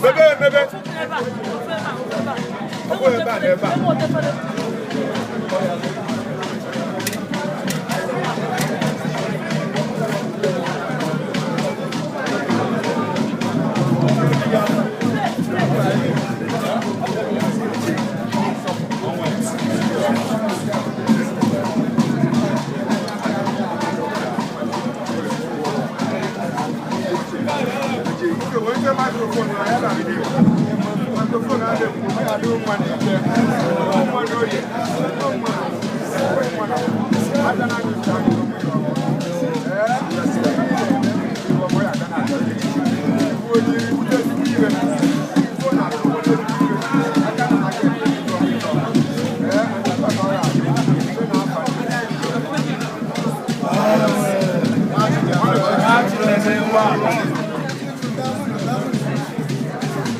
Mebe emebe. Ọ bụghị ebe a na ebe a. Microphone adịghị adịghị mma na-eke mma n'oye mma mma.